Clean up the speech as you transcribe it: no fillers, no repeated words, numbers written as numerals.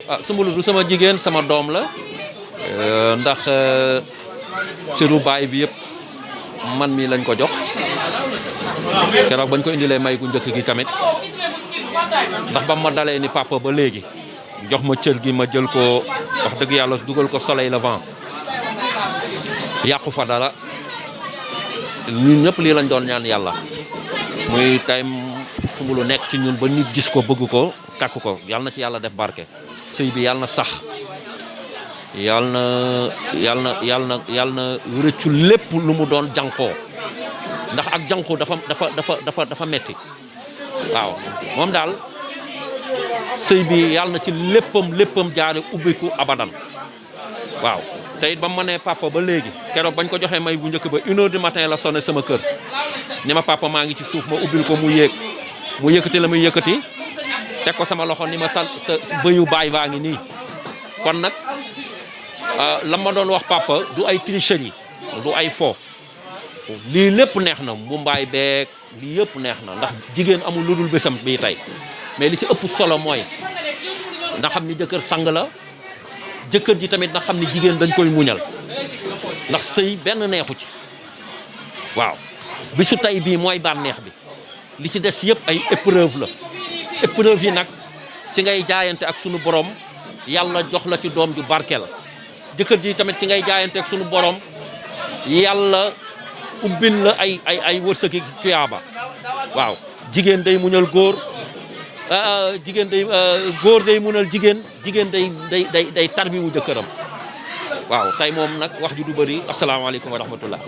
Soumboulou du sama jigéen sama doom la ndax cëru baay bi yëpp man mi lañ ko jox keroog bañ ko indilee may gu njëkk gi tamit ndax ba ma dalee ni papa ba léegi jox ma cër gi ma jël ko wax dëgg yàlla dugal ko soleil levant yàqu fa dara ñun ñëpp lii lañ doon ñaan yàlla muy tey Soumboulou nekk ci ñun ba nit gis ko bëgg ko takk ko yàlla na ci yàlla def barke sëy bi yàlla na sax yàlla na rëccu lépp lu mu doon jànkoo ndax ak jànku dafa metti waaw moom daal sëy bi yàlla na ci léppam jaare ubbiku abadan waaw te it ba ma nee papa ba léegi keroog bañ ko joxee may bu njëkk ba 1h du matin la sonné sama kër ni ma papa maa ngi ci suuf ma ubbil ko mu yéeg mu yëkkati la muy yëkkati teg ko sama loxo ni ma sa bëyu baay baa ngi nii kon nag la ma doon wax papa du ay tricherie du ay fo lii lépp neex na mu mbaay beeg lii yëpp neex na ndax jigéen amul lu dul bésam bii tey mais li ci ëpp solo mooy ndax xam ni jëkkër sang la jëkkër ji tamit ndax xam ni jigéen dañ koy muñal ndax sëy benn neexu ci waaw bisu tey bii mooy bànneex bi li ci des yëpp ay épreuve la épreuve yi nag ci ngay jaayante ak sunu borom yàlla jox la ci doom ju barkeel jëkkër ji tamit ci ngay jaayante ak sunu borom yàlla ubbil la ay wërsëgi tuyaaba waaw jigéen day muñal góor góor day muñal jigéen day tarbiwu jëkkëram waaw tey moom nag wax ji du bëri asalaamaaleykum wa rahmatullah